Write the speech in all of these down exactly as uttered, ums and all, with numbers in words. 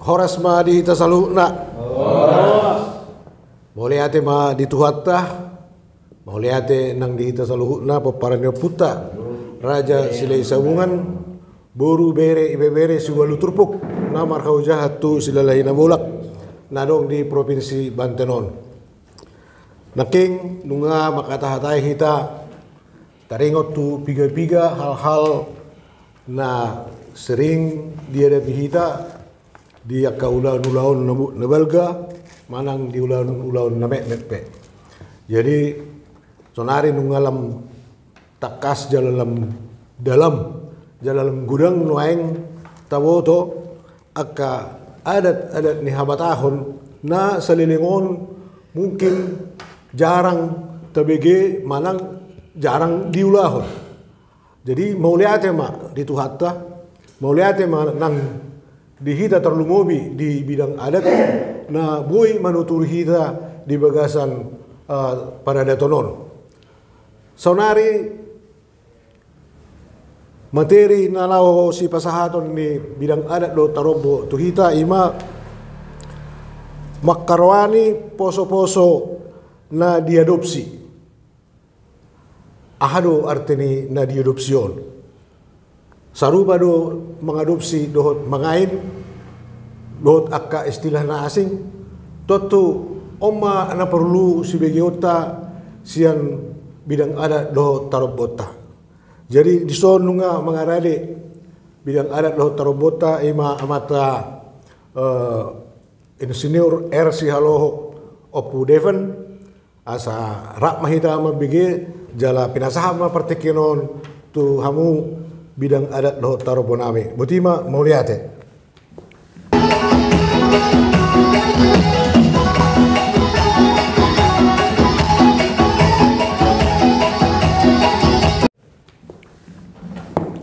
Horas ma di hita saluhutna. Mauliate ma di Tuhanta. Mauliate nang di hita saluhutna, pomparan ni ompunta Raja Silahi Sabungan, boru, bere, ibebere siualu turpuk na marhaojahan tu Silalahi Nabolak na adong di Propinsi Banten on. Nangkin nunga mangkatahatai hita taringot tu piga-piga hal-hal na sering dihadapi hita di angka ulaon-ulaon na balga manang di ulaon-ulaon na metmet pe. Jadi, sonari nunga lam tangkas jala lam dalam, jala lam godang nuaeng taboto angka adat-adat ni habatahon na saleleng on mungkin jarang tabege manang jarang diulahon. Jadi, mauliate ma di Tuhanta, mauliate ma nang di hita tarlumobi di bidang adat na boi manuturi hita di bagasan, eh, paradaton on. Sonari materi na laho sipasahaton ni bidang adat dohot tarombo tu hita i ma mangkaroani poso-poso na diadopsi. Aha do arti ni na diadopsi on? Sarupa do mangadopsi dohot mangain dohot angka istilah na asing. Tontu on ma na porlu sibegeonta sian bidang adat dohot tarombonta. Jadi, dison nunga mangarade bidang adat dohot tarombonta i ma amanta, eh, Insinyur R. Sihaloho, Ompu Deven, asa rap ma hita mambege jala pinasahat ma partingkian on tu hamu bidang adat dohot tarombo nami. Boti ma, mauliate.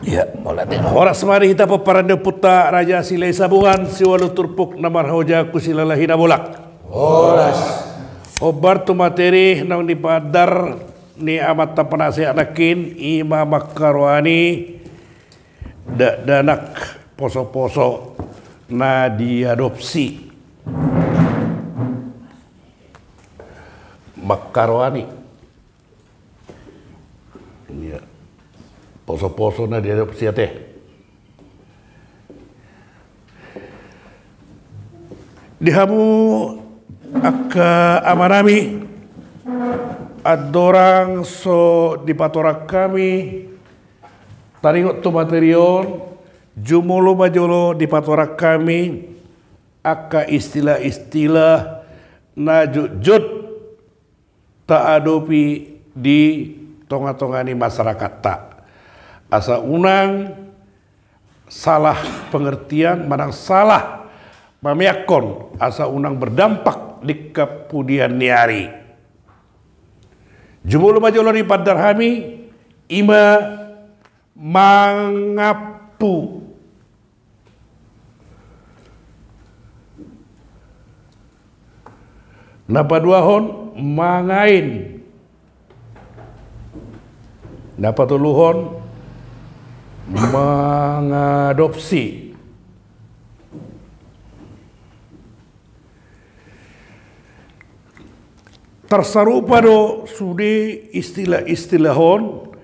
Ia, mauliate. Horas ma di hita pomparan ni ompunta Raja Silahi Sabungan, siualu turpuk na marhaojahan tu Silalahi Nabolak. Horas. Hombar tu materi naung dipaandar ni amanta penasehat nangkin, i ma mangkaroani dakdanak poso-poso na diadopsi. Mangkaroani. Ia. Poso-poso na diadopsi, ate. Di hamu angka amanami, andorang so dipatorang hami taringot tu materi on, jumolo ma jolo dipatorang hami angka istilah-istilah na jotjot taadopi di tonga-tonga ni masyarakatta. Asa unang salah pengertian, manang salah mameakkon, asa unang berdampak di kemudian ni ari. Jumolo ma jolo dipaandar hami, i ma mangampu. Na paduahon, mangain. Na patoluhon, mangadopsi. Tarsarupa do sude istilah-istilah on,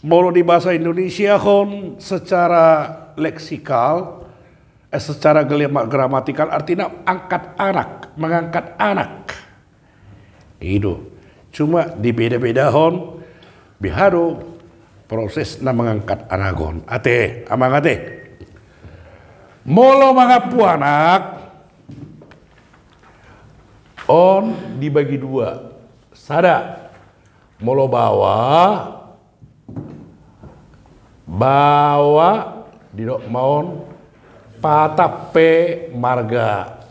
molo di bahasa Indonesia on secara leksikal, eh, secara grama-, gramatikal, artina angkat anak, mengangkat anak. I do. Cuma dibeda-bedahon, beha do proses na mengangkat anak on. Ate, amang ate. Molo mangampu anak, on dibagi dua. Sada, molo baoa, baoa didok ma on patampe marga.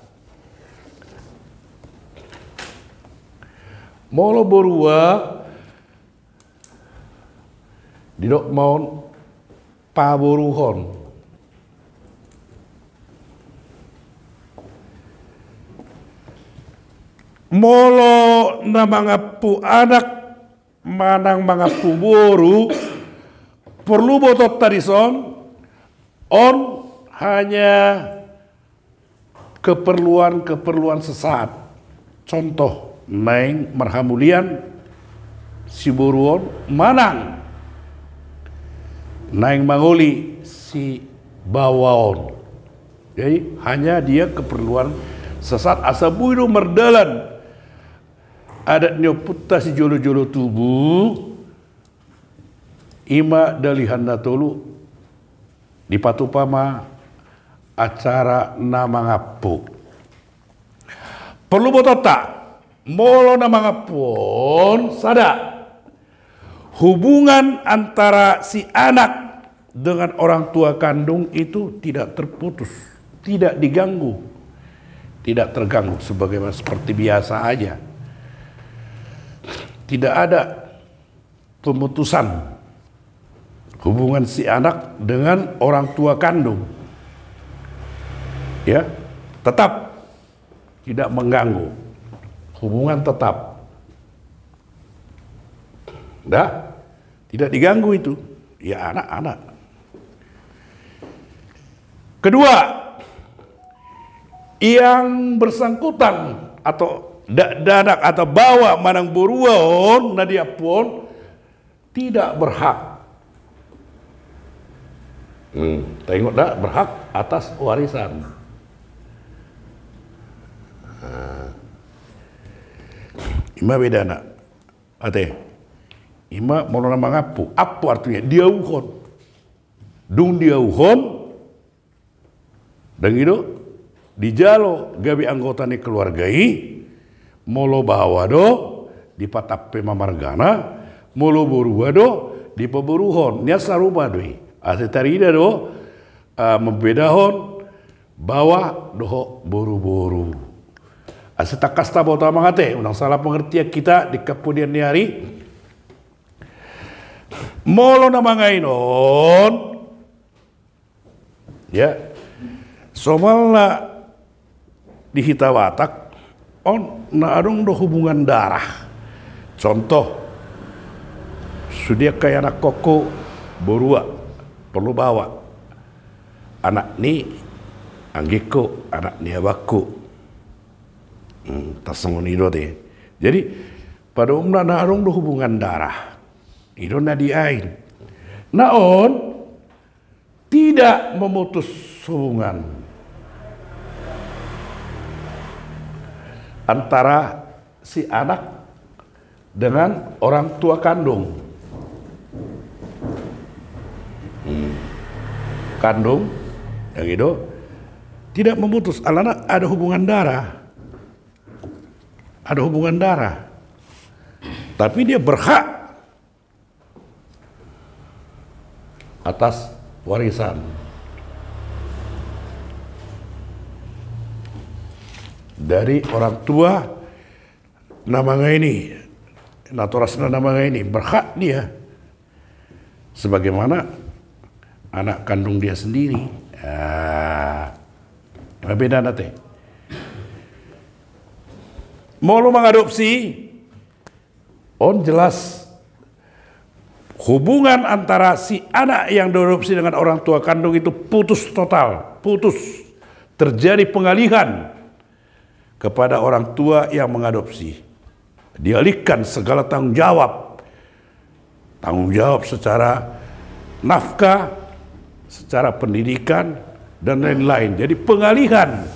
Molo borua didok ma on paboruhon. Molo na mangampu anak manang mangampu boru, porlu botoonta dison, on hanya keperluan-keperluan sesaat. Contoh, naeng marhamulian si boru on manang naeng mangoli si baoa on. Jadi hanya dia keperluan sesaat, asa boi do mardalan adat ni ompunta sijolo-jolo tubu. Ima dalihan na tolu, dipatupa ma acara na mangampu. Porlu botoonta, molo na mangampu on sada, hubungan antara si anak dengan orang tua kandung itu tidak terputus, tidak diganggu, tidak terganggu, sebagaimana seperti biasa aja. Tidak ada pemutusan hubungan si anak dengan orang tua kandung. Ya, tetap tidak mengganggu. Hubungan tetap. Dah, tidak diganggu itu. Ya, anak-anak. Kedua, yang bersangkutan atau dakdanak atau baoa manang borua on na diampu on tidak berhak. Hmm, taingot da, berhak atas warisan. Nah, ima bedana. Ate, ima molo na mangampu, ampu artinya diauhon. Dung diauhon, dung i do dijalo gabe anggota ni keluarga i. Molo baoa do, dipatampe ma margana. Molo borua do, dipaboruhon. Nian sarupa do i. Asa tarida do, ah, mambedahon baoa dohot boru-boru. Asa tangkas taboto, amang ate, unang salah pengertian hita di kamudian ni ari. Molo na mangain on, ya, somalna di hita Batak on na adong do hubungan darah. Contoh, sude angka ianakhonhu borua, porlu baoa, anak ni anggingku, anak ni abangku. Hmm, tarsongon i do ate. Jadi pada umumna na adong do hubungan darah. I do na diain. Na on tidak memutus hubungan antara si anak dengan orang tua kandung. Hmm. Kandung, yang itu tidak memutus, alana ada hubungan darah. Ada hubungan darah. Tapi dia berhak atas warisan dari orang tua na mangain i, natorasna na mangain i, berhak dia sebagaimana anak kandung dia sendiri. Ah, ima bedana ate. Molo mangadopsi, on jelas hubungan antara si anak yang diadopsi dengan orang tua kandung itu putus total, putus. Terjadi pengalihan kepada orang tua yang mengadopsi. Dialihkan segala tanggung jawab. Tanggung jawab secara nafkah, secara pendidikan, dan lain-lain. Jadi pengalihan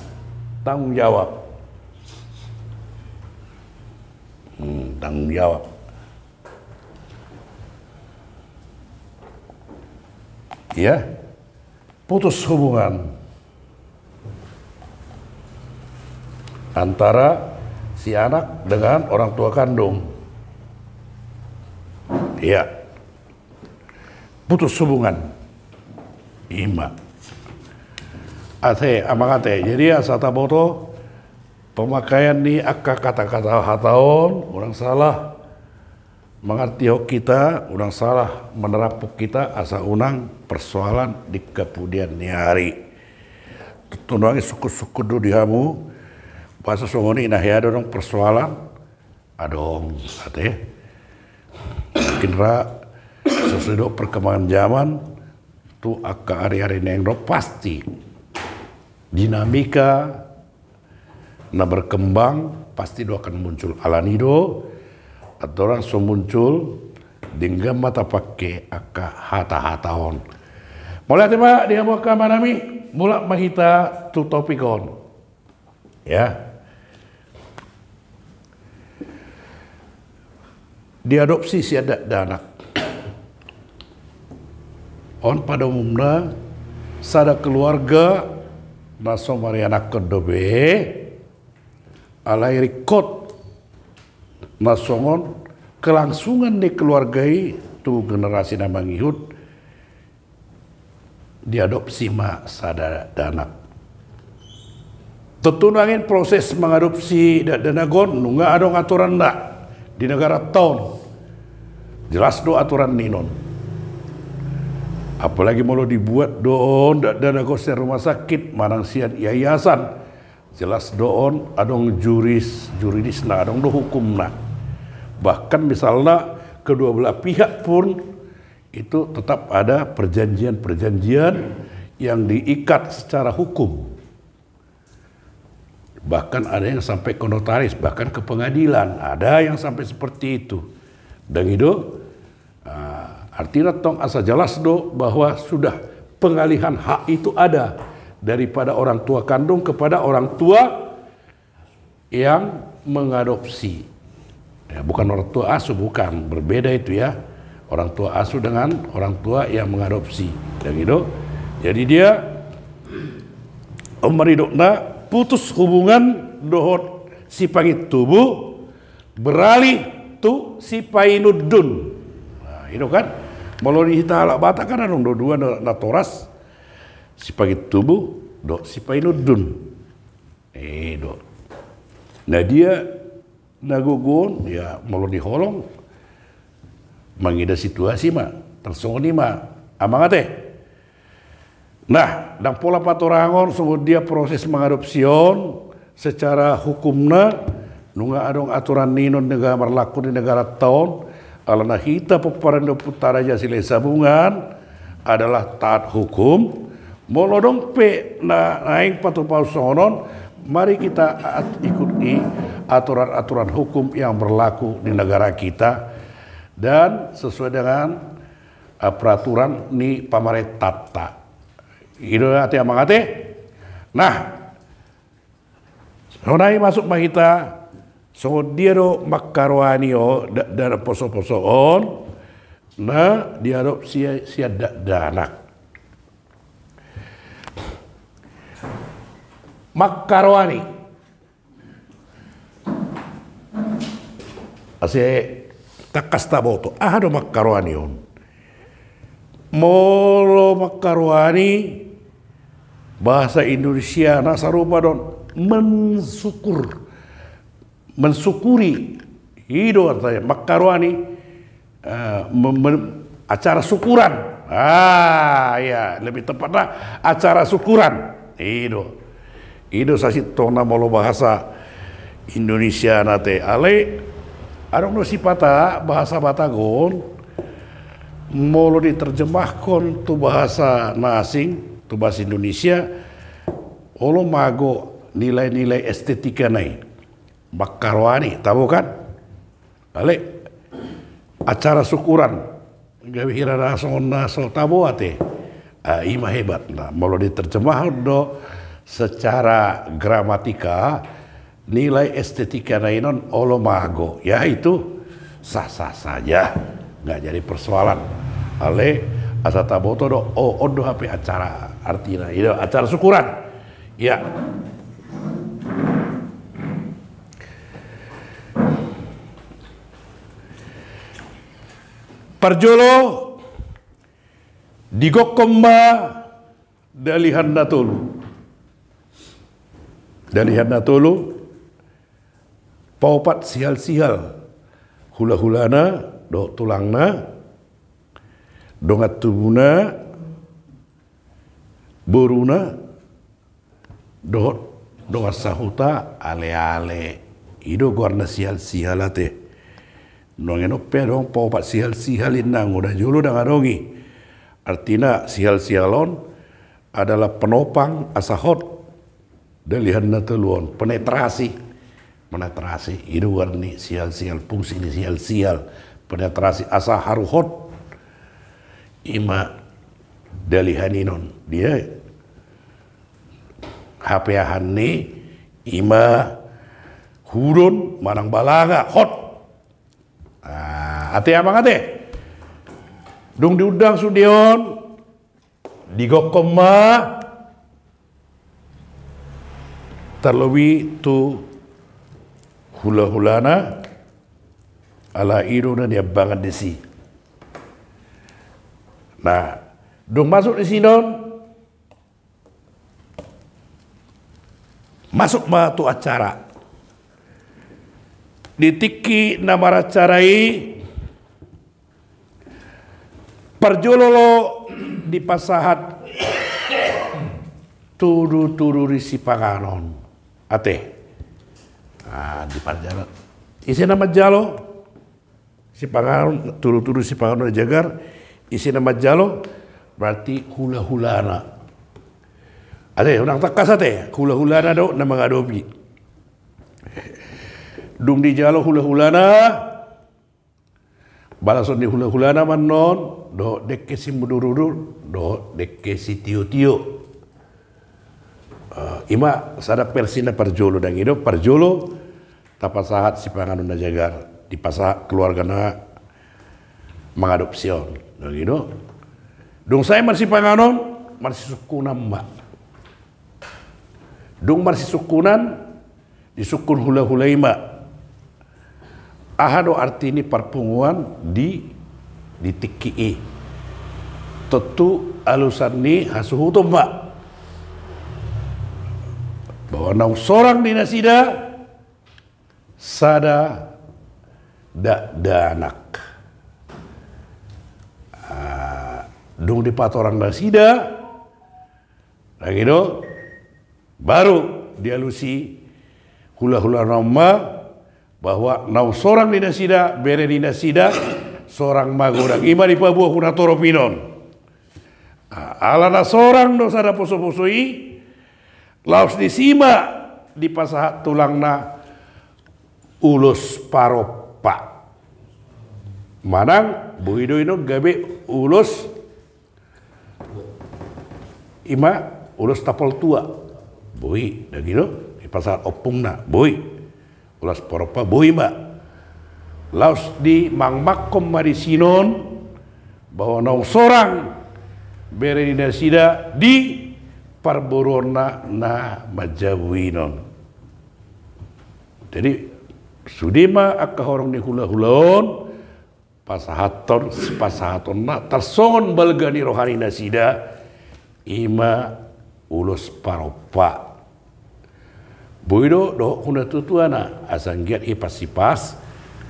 tanggung jawab. Hmm, tanggung jawab. Ya, putus hubungan antara si anak dengan orang tua kandung. Ya, putus hubungan. Ima ate, amang ate. Jadi asa taboto pemakaian ni angka kata-kata hata on, unang salah mangartihon hita, unang salah maneraphon hita, asa unang persoalan di kamudian ni ari. Tontu nuaeng sungkun-sungkun do di hamu, boasa songon i, na hea do adong persoalan? Adong ate. Mungkin ra, sesuai do perkembangan zaman, tu angka ari-ari naeng ro pasti dinamika na berkembang pasti do akan muncul. Alani do andorang so muncul, denggan ma tapake angka hata-hata on. Mauliate ma di hamu angka amanami, mulak ma hita tu topik on. Ya. Diadopsi sian dakdanak. On pada umumna sada keluarga na so marianakhon dope, alai ringkot na songon kelangsungan ni keluarga i tu generasi na mangihut, diadopsi ma sada dakdanak. Tontu nangkin proses mangadopsi dakdanak on nunga adong aturanna di negaranta on. Jelas do aturan ni on. Apalagi molo dibuat do on dakdanak on sian rumah sakit manang sian yayasan, jelas do on adong juris, juridisna, adong do hukumna. Bahkan misalna kedua belah pihak pun itu tetap ada perjanjian-perjanjian yang diikat secara hukum. Bahkan ada yang sampai ke notaris, bahkan ke pengadilan, ada yang sampai seperti itu. Dang i do, ah, artina tong asa jelas do bahwa sudah pengalihan hak itu ada daripada orang tua kandung kepada orang tua yang mengadopsi. Ya, bukan orang tua asuh, bukan. Berbeda itu ya. Orang tua asuh dengan orang tua yang mengadopsi. Dang i do. Jadi dia, on ma didokna, putus hubungan dohot sipangintubu, beralih tu sipainundun. Nah, i do kan. Molo di hita halak Batak kan adong do dua na, natoras, sipangintubu dohot sipainundun. I do. Nah, dia na gogo on, ya, molo di holong, mangida situasi ma, tarsongon i ma, amang ate. Nah, dang pola patorangon songon dia proses mangadopsi on secara hukumna, nunga adong aturan ni on nunga marlaku di negaranta on, alana hita pomparan ni Ompunta Raja Silahisabungan adalah taat hukum. Molo adong pe na naeng patupahon songon on, mari kita taat ikuti aturan-aturan hukum yang berlaku di negara kita dan sesuai dengan, eh, peraturan ni pamarentanta. I do ate, amang ate. Nah, sonai masuk ma hita, songon dia do mangkaroani on, da-, dakdanak poso-poso on, na diadopsi sian dakdanak. Mangkaroani. Asa tangkas taboto, aha do mangkaroani on? Molo mangkaroani, bahasa Indonesiana sarupa do on, mensyukur. Mensyukuri. I do artina mangkaroani, eh, mem-, mem-, acara syukuran. Ah, iya, lebih tepatna acara syukuran. I do. I do sasintongna molo bahasa Indonesiana ate. Alai adong do sipata bahasa Batak on, molo diterjemahkon tu bahasa na asing, tu bahasa Indonesia, olo mago nilai-nilai estetikana i. Mangkaroani, tabo kan? Alai acara syukuran, gabe hira na songon na so tabo ate. Ah, i ma hebatna. Molo diterjemahon do secara gramatika, nilai estetikana i on olo mago. Ya itu sah-sah saja. Nggak jadi persoalan. Alai asa taboto do, oh, on do hape acara, artina i do acara syukuran. Ya. Parjolo, digokhon ma dalihan na tolu. Dalihan na tolu, paopat sihal-sihal, hula-hulana dohot tulangna, dongan tubuna, boruna, dohot dongan sahuta, ale-ale. I do goarna sihal-sihal ate. Nuaeng on pe adong paopat sihal-sihal inna, nunga jolo dang adong i. Artina sihal-sihal on adalah penopang asa hot Dalihan na tolu on, penetrasi. Penetrasi, i do goar ni sial-sial, fungsi ni sial-sial. Penetrasi asa haruhot. Ima dalihan i non. Dia hapeahan ni ima hudon manang balaga, hot. Ah, ate amang ate. Dung diundang sude on, digokhon ma tarlobi tu hula-hulana, ala i do na niambangan disi. Nah, dung masuk disi non, masuk ma tu acara. Di tingki na maracara i, parjolo dipasahat tudu-tudu ni sipanganon. Ate. Ah, diparjolo. Ise na manjalo sipanganon, tudu-tudu sipanganon na jagar, ise na manjalo, berarti hula-hulana. Ate, unang tangkas ate, hula-hulana do na mangadopi. Dung dijalo hula-hulana, balason ni hula-hulana ma non, dohot dengke simudur-udur, dohot dengke sitio-tio. Eh, ima sada versi na parjolo, dang i do, parjolo tapasahat sipanganon na jagar, dipasahat keluarga na mangadopsi on, dang i do. Dung sae marsipanganon, marsisungkunan ma. Dung marsisungkunan, disungkun hula-hula i ma. Aha do arti ni parpunguan di, di tingki i? Tontu alusan ni hasuhuton ma. Bahwa naung sorang di nasida sada dakdanak. Ah, dung dipatorang nasida, dang i do, baru dialusi hula-hulana on ma, bahwa naung sorang di nasida, bere ni nasida, sorang magodang. Ima dipaboa hu natorop i non. Ah, ala na sorang do sada poso-poso i, laos disi ma dipasahat tulangna ulos parompa. Manang, boi do i non gabe ulos, ima ulos tapol tua. Boi, dang i do, dipasahat ompungna, boi. Ulos parompa, boi ma. Laos dimangmangkon ma disi non, bahwa naung sorang bere ni nasida di parboruonna na manjabu i non. Jadi, sude ma angka horong ni hula-hula on, pasahathon, sipasahatonna, tarsongon balga ni roha ni nasida, ima ulos parompa. Boi do, dohot hu natuatuana, asa anggiat hipas-hipas,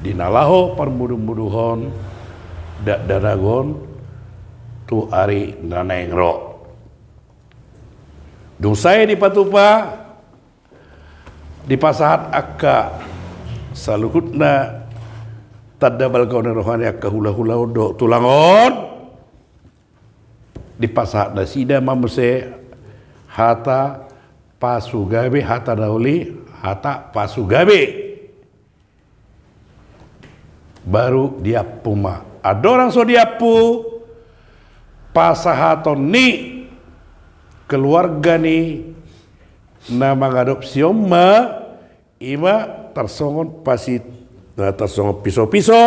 di na laho parmudu-muduhon, dakdanak on, tu ari na naeng ro. Dung sae dipatupa, dipasahat angka saluhutna tanda balga ni roha ni angka hula-hula on dohot tulang on, dipasahat nasida ma muse hata pasugabe, hata na uli, hata pasugabe. Baru diampu ma. Andorang so diampu, pasahaton ni keluarga ni na mangadopsi on ma, ima tarsongon pasi-, na tarsongon piso-piso,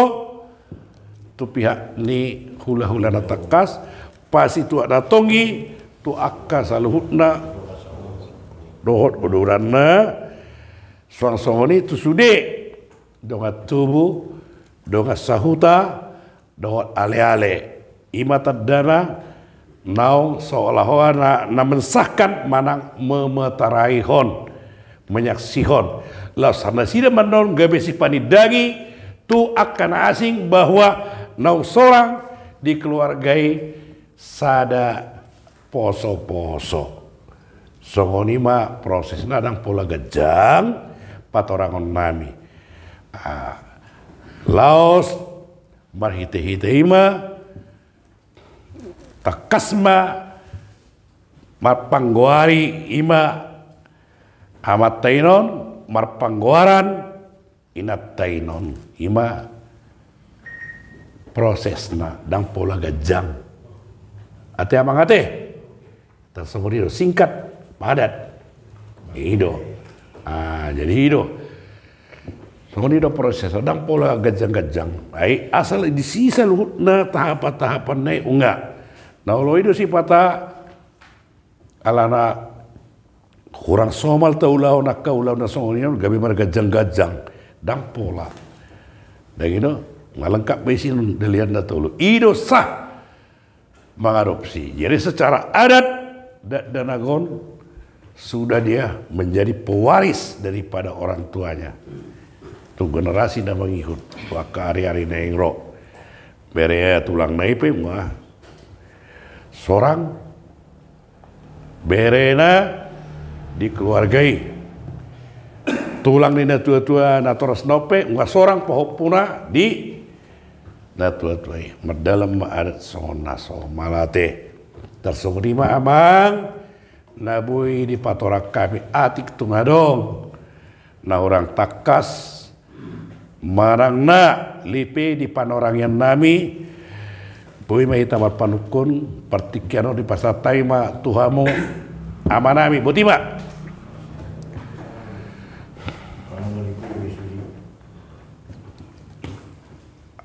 tu pihak ni hula-hula na tangkas, pasituak na tonggi, tu angka saluhutna, dohot odoranna, suang songon i tu sude, dongan tubu, dongan sahuta, dohot ale-ale. Ima tandana naung seolah-olah na, na mensahkan manang memetaraihon, menyaksihon. Laos nasida ma non gabe sipanindangi tu angka na asing bahwa naung sorang di keluarga i sada poso-poso. Songon i ma prosesna, ndang pola ganjang patorangon nami. Ah, laos marhite-hite i ma, tangkas ma marpanggoari ima Amanta inon marpanggoaran, inanta inon, ima prosesna, ndang pola ganjang. Ate amang ate. Tarsongon i do, singkat, padat. I do. Ah, jadi i do. Songon i do proses, ndang pola ganjang-ganjang. Ai asal disi saluhutna tahapan-tahapan na i nunga. Na olo i do sipata alana hurang somal taulahon angka ulaon na songon i on gabe marganjang-ganjang. Ndang pola. Ndang i do, nga lengkap be isi on dalihan na tolu. I do sah mangadopsi. Jadi secara adat, dakdanak on sudah dia menjadi pewaris daripada orang tuanya. Tu generasi na mangihut, tu angka ari-ari na naeng ro. Bere tulangna i pe nunga sorang berena di keluarga i. Tulang ni natua-tua natorasna on pe nunga sorang pahompuna di natua-tua i. Mardalan ma adat songon na so malate. Tarsongon i ma amang na boi dipatorang hami atik tung adong na hurang tangkas manang na lipe di panorangian nami. Boi ma hita marpanungkun, partingkian on dipasahat hami ma tu hamu amanami. Boti ma.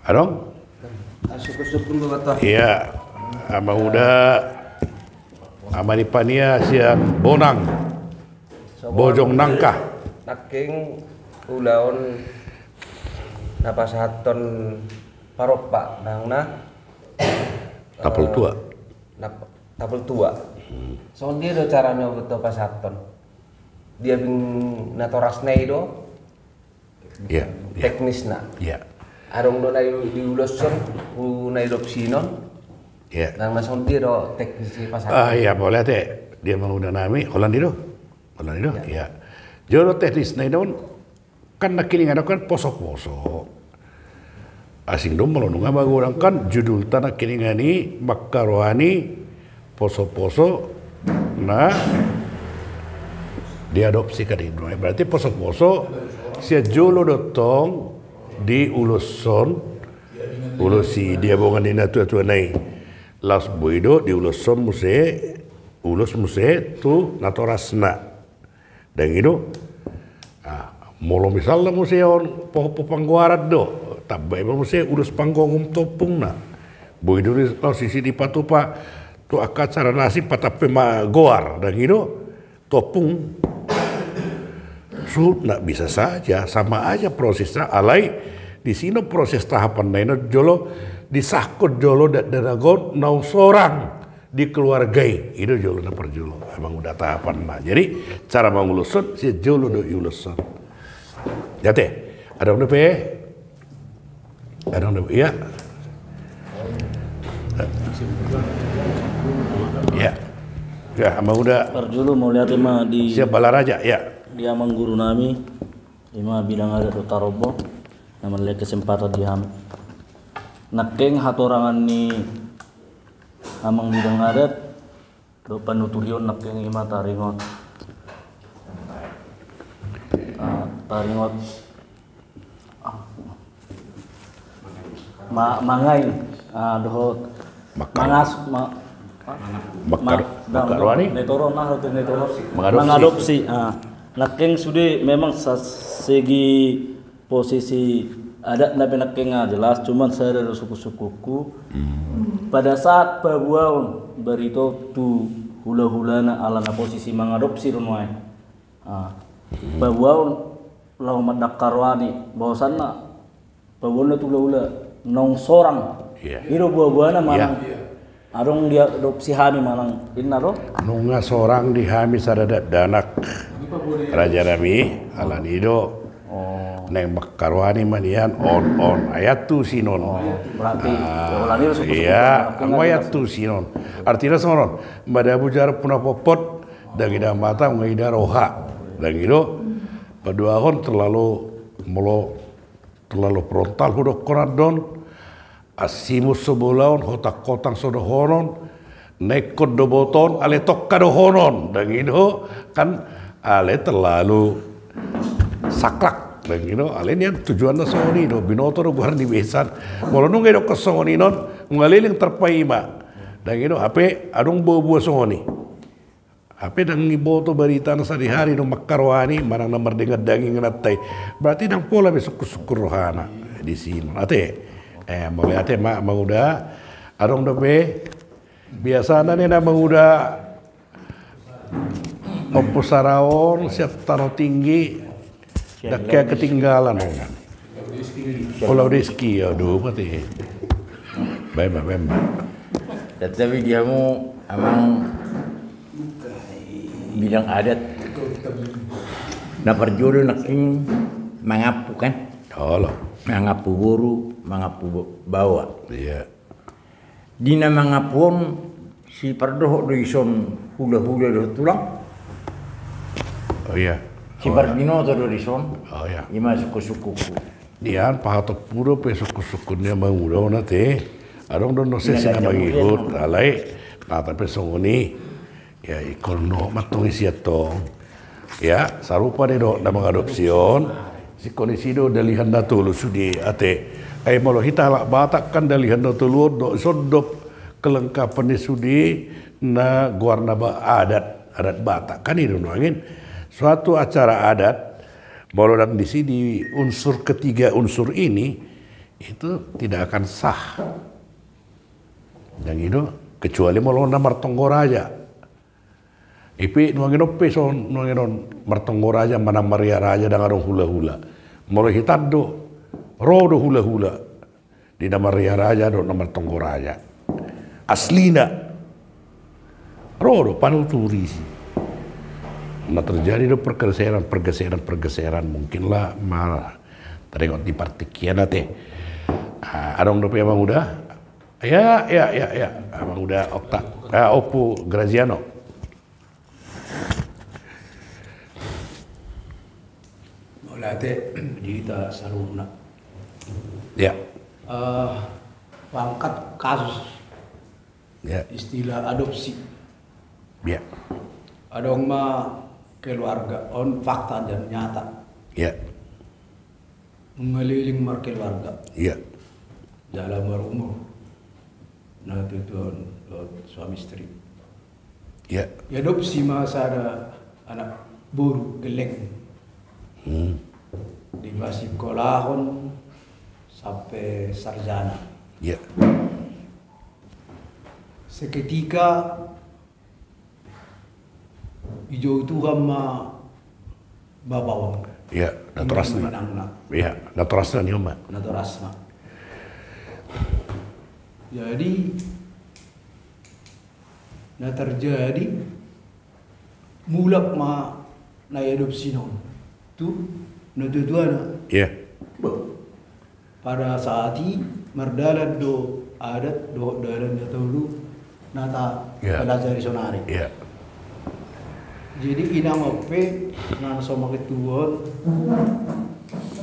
Adong? Iya, amang uda, amang ni pania sian Bonang. Bojong Nangka. Nangkin ulaon na pasahathon parompa nang na tapal tua. Na tapal tua. Songon dia do carana untuk pasahathon. Dia bing natorasna i do. Iya. Teknisna. Iya. Adong do na diuloshon tu na diadopsinon. Iya. Nang na songon dia do teknis i pasahat. Ah, iya, boleh te. Dia mangula nami, holan i do. Holan i do. Iya. Jolo teknisna i do. Kan nangkiningan on kan poso-poso. Asing do molo nunga magodang kan judulta nangkiningan i mangkarohani poso-poso na diadopsi kan i. Berarti poso-poso sian jolo do tong diuloshon, ulos i di abongan ni natua-tua na i. Laos boi do diuloshon muse, ulos muse tu natorasna. Ndang i do. Ah, molo misalna muse on pahompu panggoaran do, tamba i ma muse ulos panggomgom tu ompungna. Boi do laos disi dipatupa tu angka acara na asing patampe ma goar, ndang i do. Tu ompung. Suhutna bisa saja, sama aja prosesna, alai disi do proses tahapan na i on jolo disahkon jolo dakdanak on naung sorang di keluarga i, i do jolo na parjolo, amang uda tahapanna. Jadi cara manguloshon sian jolo do iuloshon. Jate, adong dope? Adong dope, iya. Iya. Ya, amang uda. Parjolo mauliate ma di siap Balaraja, ya. Di amang guru nami, ima bidang adat dohot tarombo, na mangalehon kesempatan di hami. Nangkin hatorangan ni amang bidang adat dohot panuturion nangkin ima taringot. Ah, taringot. Ah. Ma-, mangai, ah, dohot mangas-, ma-, ma-, mangadopsi. Mangadopsi. Ah. Nangkin sude memang sa-, segi posisi adat na pe nangkin nga jelas, cuman sada do sungkun-sungkunku. Pada saat paboaon barita tu hula-hulana alana posisi mangadopsi do nuaeng. Ah. Paboaon laho mandangka rohani, bahwasanna paboaonna tu hula-hula naung sorang. Iya. I do boa-boana manang adong diadopsi hami manang inna do? Nunga sorang di hami sada dakdanak, raja nami, alani do. Oh. Naeng mangkarohani ma nian on, on. Ai antusi non. Oh, berarti, ah, alani do sungkun-sungkun. Iya, anggo ai antusi non. Artina songon on. Madabu jarum puna potpot, ndang ida mata, nunga ida roha. Ndang i do. Paduahon terlalu molo terlalu frontal hudokkon andon, asimus so bolaon, hotang-hotang so dohonon, na ingkon do botoon, alai tongka dohonon, ndang i do, kan Alai terlalu saklek, dang i do. Alai nian tujuanna songon i do, binoto do goar ni besan. Molo nunga didokkon songon i non, nunga leleng tarpaima. Dang i do, hape adong boa-boa songon i. Hape dang diboto baritana sadihari do mangkaroani, manang na mardaingan-daingan ate. Berarti dang pola be sungkun-sungkun rohana disi. Ate, eh, mauliate ma, Amang Uda. Adong dope, biasana ninna Amang Uda, Ompu Saraon, sian Tanoh Tinggi, dang ketinggalan. Pulau Deski, aduh, mati. Baen ma, baen ma. Tetapi di hamu, Amang, bidang adat. Na parjolo nangkin mangampu kan? Olo. Mangampu boru, mangampu bo-, baoa. Iya. Di na mangampu on, sipardohot do dison hula-hula dohot tulang. Oh iya. Siparbinoto do dison. Oh iya. Ima sungkun-sungkunku. Nian pahatop hu dope sungkun-sungkun ni Amang Uda on ate. Adong do na sesi na mangihut, alai na tape songon i. Ya, ingkon dohot ma tong i sian tong. Ya, sarupa do dohot na mangadopsi on. Singkon disi do dalihan na tolu sude ate. Ai molo hita halak Batak kan dalihan na tolu on do, dison do kelengkapan ni sude na goarna ba adat, adat Batak kan i do nuaeng. Suatu acara adat, molo dang disi di unsur ketiga unsur ini, itu tidak akan sah. Dang i do, kecuali molo na martonggo raja. I pe nuaeng on pe son, nuaeng on martonggo raja, manang maria raja, dang adong hula-hula. Molo hita do, ro do hula-hula. Di na maria raja do na martonggo raja. Aslina. Ro do panuturi si. Na terjadi do pergeseran, pergeseran, pergeseran. Mungkinlah ma taringot di partingkian ate. Ah, adong dope Amang Uda. Ya, ya, ya, ya. Amang Uda Okta. Ah, Ompu Graziano. Mauliate di hita saluhutna. Ya. Eh, pangkat kasus. Ya. Istilah adopsi. Ya. Adong ma keluarga on fakta dan nyata. Ya. Nunga leleng markeluarga. Iya. Jala marumur. Na tutuan dohot suami istri. Iya. Diadopsi ma sada anak boru gelleng. Hmm. Dipasikolahon sampe sarjana. Iya. Seketika dijou Tuhan ma bapa on. Iya, natorasna. Inang ma inangna. Iya, natorasna ni oma. Natorasna. Jadi na terjadi mulak ma na iadopsi on tu natuatuana. Iya. Bo. Pada saat i mardalan do adat dohot dalan na tolu na ta pelajari sonari. Jadi inang on pe na so mangetuhon,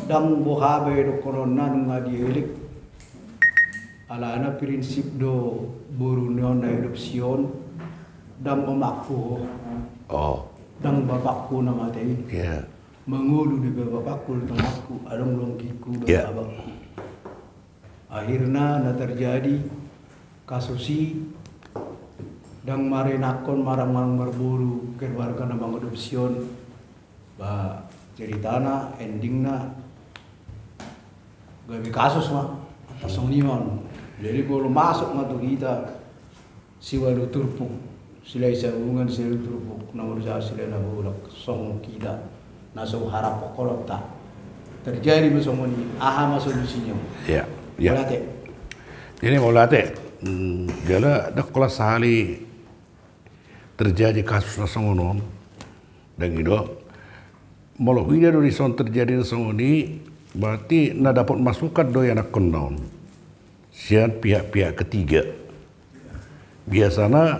ndang boha be dohononna nunga dielek. Alana prinsip do boru ni on na adopsi on, ndang omakku ho. Oh. Ndang bapakku na mate i. Mangolu do be bapakku dohot omakku, adong do anggingku dohot abangku. Akhirna na terjadi kasus i, ndang marinangkon marang-marang marboru keluarga na mangadopsi on. Ba ceritana, endingna gabe kasus ma. Songon i ma on. Jadi molo masuk ma tu hita siwalu turpuk, silai sabungan siwalu turpuk, na molo jaha silai na bolak, songon hita na so haraphon holonta. Terjadi ma songon i, aha ma solusinya? Iya, iya. Mauliate. Jadi mauliate, mm, jala ndang holan sahali terjadi kasus na songon on. Dang i do. Molo huida do dison terjadi na songon i, berarti na dapot masukan do ianakkonna on sian pihak-pihak ketiga. Biasana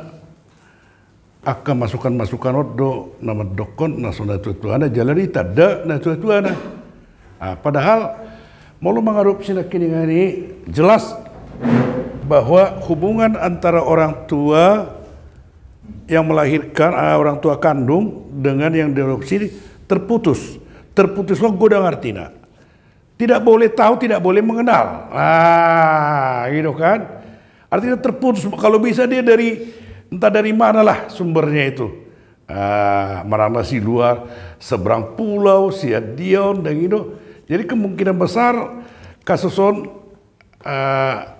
angka masukan-masukan on do na mandokkon na so natuatuana jala ditanda natuatuana. Ah, padahal molo mangadopsi nangkiningan i jelas bahwa hubungan antara orang tua yang melahirkan, ah, orang tua kandung dengan yang diadopsi terputus. Terputus lo godang artina. Tidak boleh tahu, tidak boleh mengenal. Nah, gitu kan. Artinya terputus. Kalau bisa dia dari, entah dari manalah sumbernya itu. Ah, manang na si luar, seberang pulau, si andia on, dang i do. Jadi kemungkinan besar kasus on, ah,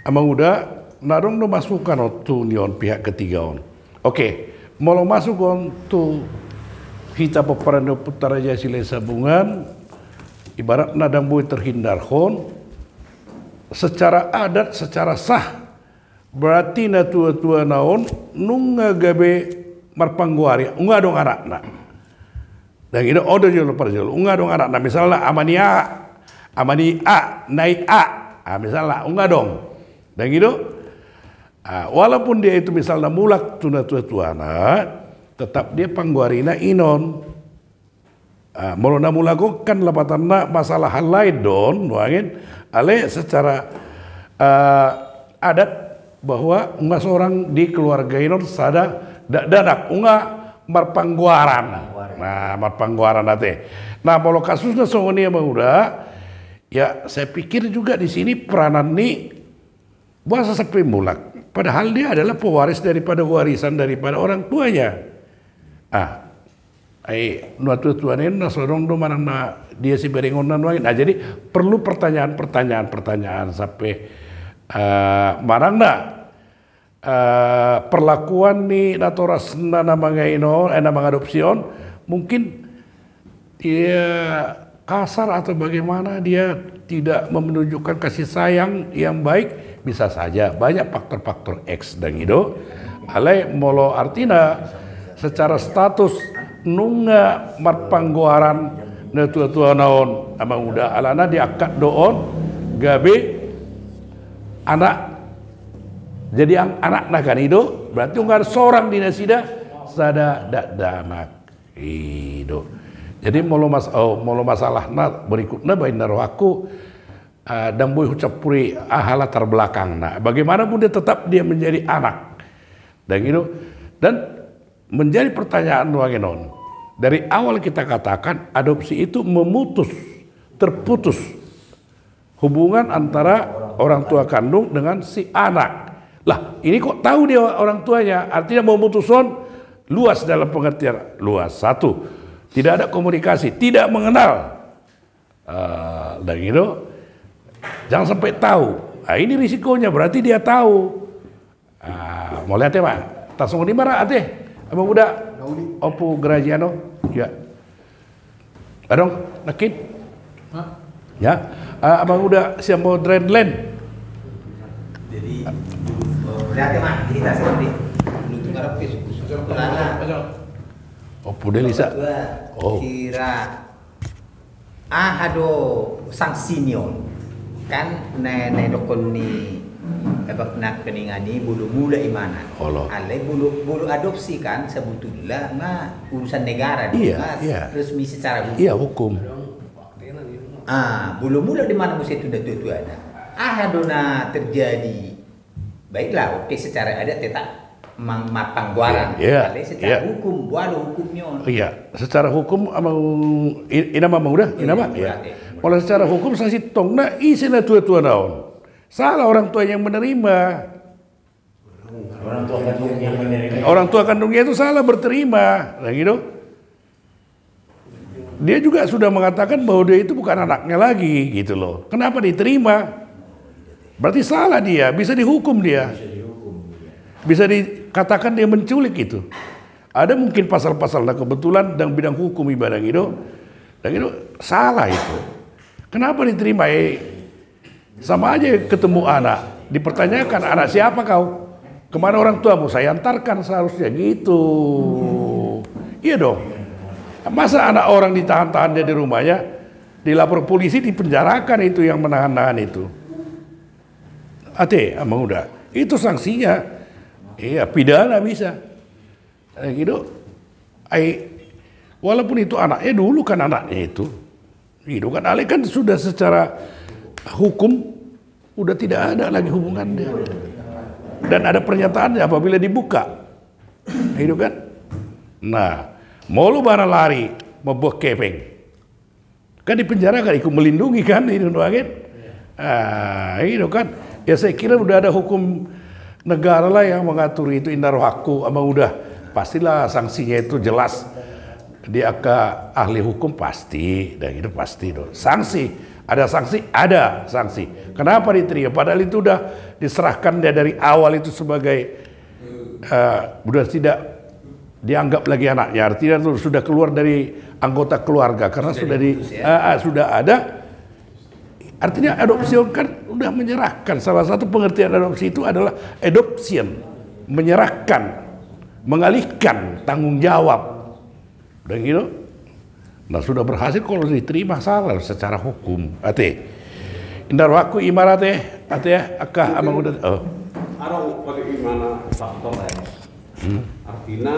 Amang Uda, na adong do masukan on tu ni on pihak ketiga on. Oke, molo masuk on tu hita pomparan ni Ompunta Raja Silahisabungan, ibaratna dang boi terhindarhon, secara adat, secara sah, berarti natuatuana on nunga gabe marpanggoari, nunga adong anakna. Dang i do, on do jolo parjolo, nunga adong anakna, misalna ama ni A, ama ni A, na i A, ah, misalna, nunga adong. Dang i do, ah, walaupun dia itu misalna mulak tu natuatuana, tetap dia panggoarina inon. Ah, molo na mulak on kan lapatanna masalah hal lain do on, nuaeng, alai secara, ah, adat bahwa nunga sorang di keluarga inon sada dakdanak, nunga marpanggoaran. Nah, marpanggoaran ate. Nah, molo kasusna songon i, Amang Uda, ya, saya pikir juga di sini peranan ni Boasa sampe mulak? Padahal dia adalah pewaris daripada warisan daripada orang tuanya. Ah, ai, natuatuana i na so adong do manang na dia siberengonna nuaeng. Nah, jadi perlu pertanyaan-pertanyaan, pertanyaan sampe, eh, manang na, eh, perlakuan ni natorasna na mangain on, eh, na mangadopsi on, mungkin Iya, kasar atau bagaimana, dia tidak menunjukkan kasih sayang yang baik, bisa saja banyak faktor-faktor X, dang i do. Alai molo artina secara status nunga marpanggoaran natuatuana on, Amang Uda, alana diangkat do on gabe anak, jadi ang-, anakna kan i do, berarti nunga sorang di nasida sada dakdanak. I do. Jadi molo mas-, oh, molo masalahna berikutna, baen na rohangku, ah, dang boi hucampuri aha latar belakangna. Bagaimanapun dia tetap dia menjadi anak. Dang i do. Dan menjadi pertanyaan nuaeng on. Dari awal kita katakan adopsi itu memutus, terputus hubungan antara orang tua kandung dengan si anak. Lah, ini kok tahu dia orang tuanya? Artinya memutus on luas dalam pengertian luas. Satu, tidak ada komunikasi, tidak mengenal. Eh, dang i do, jangan sampai tahu. Ah, ini risikonya, berarti dia tahu. Ah, mauliate ma. Tar songon i ma ra ate, Amang Uda. Ompu Graziano. Ya. Adong, nangkin? Hah? Ya. Ah, Amang Uda sian Modern Land. Jadi, eh, mauliate ma, jadi tar songon i. Ompu Delisa. Oh. Kira Aha do sanksi ni on? Kan na, na didokkon ni, eh, bak na peningan i, molo mulak imana. Olo. Alai molo, molo adopsi kan sebetulnya ma urusan negara do, iya, ma iya, resmi secara hukum. Iya, hukum. Ah, molo mulak imana muse tu natuatuana. Aha do na terjadi? Baiklah, oke, secara adat tetap mang-, marpanggoaran. Iya, iya. Alai secara hukum, boha do hukum ni on? Iya, secara hukum, Amang, i-, i na ma, Amang Uda, i na ma? Iya. Kalau secara hukum, sasintongna ise natuatuana on? Salah orang tua yang menerima. Orang tua kandung yang menerima. Orang tua kandungnya itu salah berterima, nah gitu. Dia juga sudah mengatakan bahwa dia itu bukan anaknya lagi, gitu loh. Kenapa diterima? Berarti salah dia, bisa dihukum dia. Bisa dikatakan dia menculik itu. Ada mungkin pasal-pasal, nah, kebetulan dang bidang hukum iba dang i do. Dang i do, salah itu. Kenapa diterima? Eh, Sama aja ketemu anak, dipertanyakan, "Anak siapa kau? Kemana orang tuamu?" "Saya antarkan," seharusnya gitu. Iya dong. Masa anak orang ditahan-tahan dia di rumahnya, dilapor polisi, dipenjarakan itu yang menahan-nahan itu. Ate, Amang Uda. Itu sanksinya. Iya, pidana bisa. Eh, gitu. Ai, walaupun itu anaknya dulu kan anaknya itu. Gitu kan, alai kan sudah secara hukum udah tidak ada lagi hubungannya. Dan ada pernyataannya apabila dibuka. Nah, i do kan. Nah, molo ibana lari mambuat hepeng, kan dipenjarakan, ikut melindungi kan, i do nuagen. Ah, i do kan. Ya, saya kira udah ada hukum negara lah yang mengatur itu, inna rohangku, amang uda. Pastilah sanksinya itu jelas. Di angka ahli hukum pasti, dan itu pasti do. Sanksi, ada sanksi, ada sanksi. Kenapa diterima? Padahal itu udah diserahkan dia dari awal itu sebagai, eh, udah tidak dianggap lagi anaknya. Artinya itu sudah keluar dari anggota keluarga karena sudah di, eh, eh, sudah ada. Artinya adoption kan udah menyerahkan. Salah satu pengertian adopsi itu adalah adoption, menyerahkan, mengalihkan tanggung jawab. Udah gitu. Nah, sudah berhasil kalau diterima salah secara hukum. Ate. Inna rohangku, i ma ra ate, ate, angka amang uda. Oh. Adong bagaimana faktor, ya? Hmm. Artinya,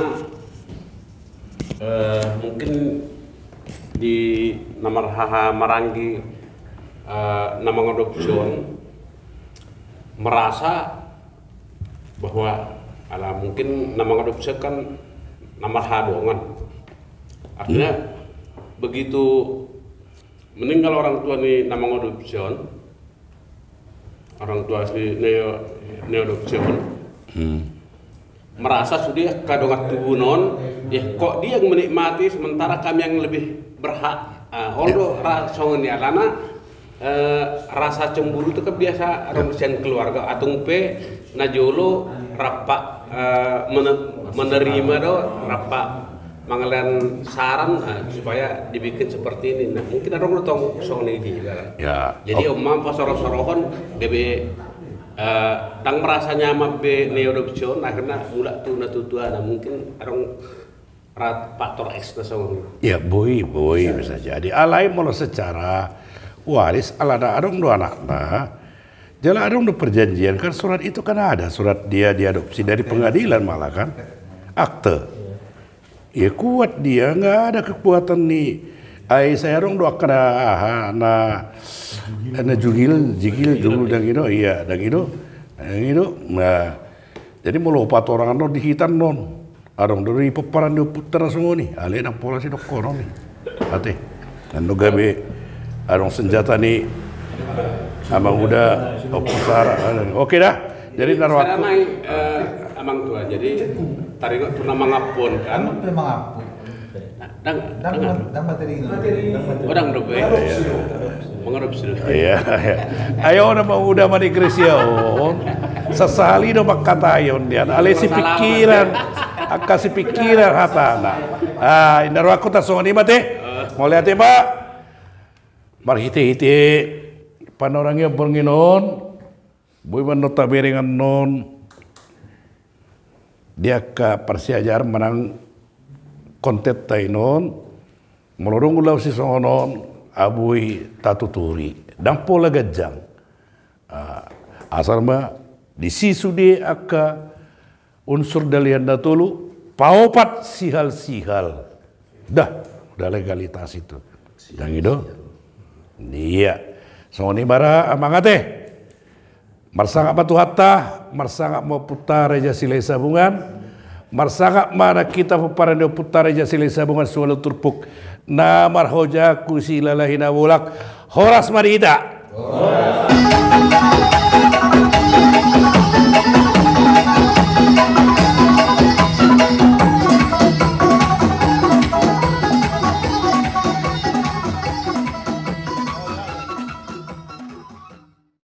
eh, mungkin di na marhaha maranggi, eh, na mangadopsi on merasa bahwa ala mungkin na mangadopsi on kan na marhaha dongan. Artinya, hmm, begitu meninggal orang tua ni na mangadopsi on, orang tua si neo, neo adopsi on, hmm, merasa sude angka dongan tubuna on, ya, kok dia yang menikmati sementara kami yang lebih berhak. Ah, olo do ra songon i alana, eh, rasa cemburu itu kan biasa adong sian keluarga, atung pe na jolo rap, eh, mene-, menerima do, rap mangalehon saran, eh, supaya dibikin seperti ini. Nah, mungkin adong do tong songon i di, ya. Jadi, om, ma pasoro-sorohon, gabe, eh, ndang merasa nyaman be neo adopsi on, akhirnya mulak tu natua-tua. Nah, mungkin adong ra faktor X na songon i. Ya, boi, boi, bisa jadi. Alai molo secara waris, alana adong do anakna. Jala adong do perjanjian, kan surat itu kan ada, surat dia diadopsi dari pengadilan malah kan. Akte. Ya kuat dia, nggak ada kekuatan ni. Ai sai adong do angka na, aha, na, na jugil, jigil, jugil, ndang i do, iya, ndang i do. Ndang i do. Nah, jadi molo patorang annon di hita annon. Adong do di pomparan ni ompunta na songon i, alai ndang pola sidohonon i. Ate. Annon gabe adong senjata ni amang uda, ompu Sara. Oke dah. Jadi, naro sekarang aku. Mai, eh, amang tua. Jadi taringot tu na mangampuhon kan. Anu pe mangampuhon. Ndang, ndang, ndang, ndang materi. Oh, ndang dope. Iya. Mangadopsi do. Iya, iya. Ayo, nama uda mani Gracia on. Sasahali do mangkatai on dia. Alai si pikiran, angka si pikiran hatana. Ah, inna rohangku, tarsongon i ma ate. Mauliate ma. Marhite-hite panorangion borngin on. Boi ma annon tabereng annon di angka parsiajaran manang kontenta i non, molo dung ulaon sisongon on, ah, boi tatuturi. Ndang pola ganjang. Ah, asal ma disi sude angka unsur dalihan na tolu, paopat sihal-sihal. Dah, udah legalitas itu. Ndang i do. Iya. Songon i ma ra, amang ate. Marsangap ma Tuhanta, marsangap ma ompunta Raja Silahisabungan, marsangap ma nang hita pomparan ni ompunta Raja Silahisabungan sualo turpuk na marhojangku Silalahi Nabolak. Horas ma di hita.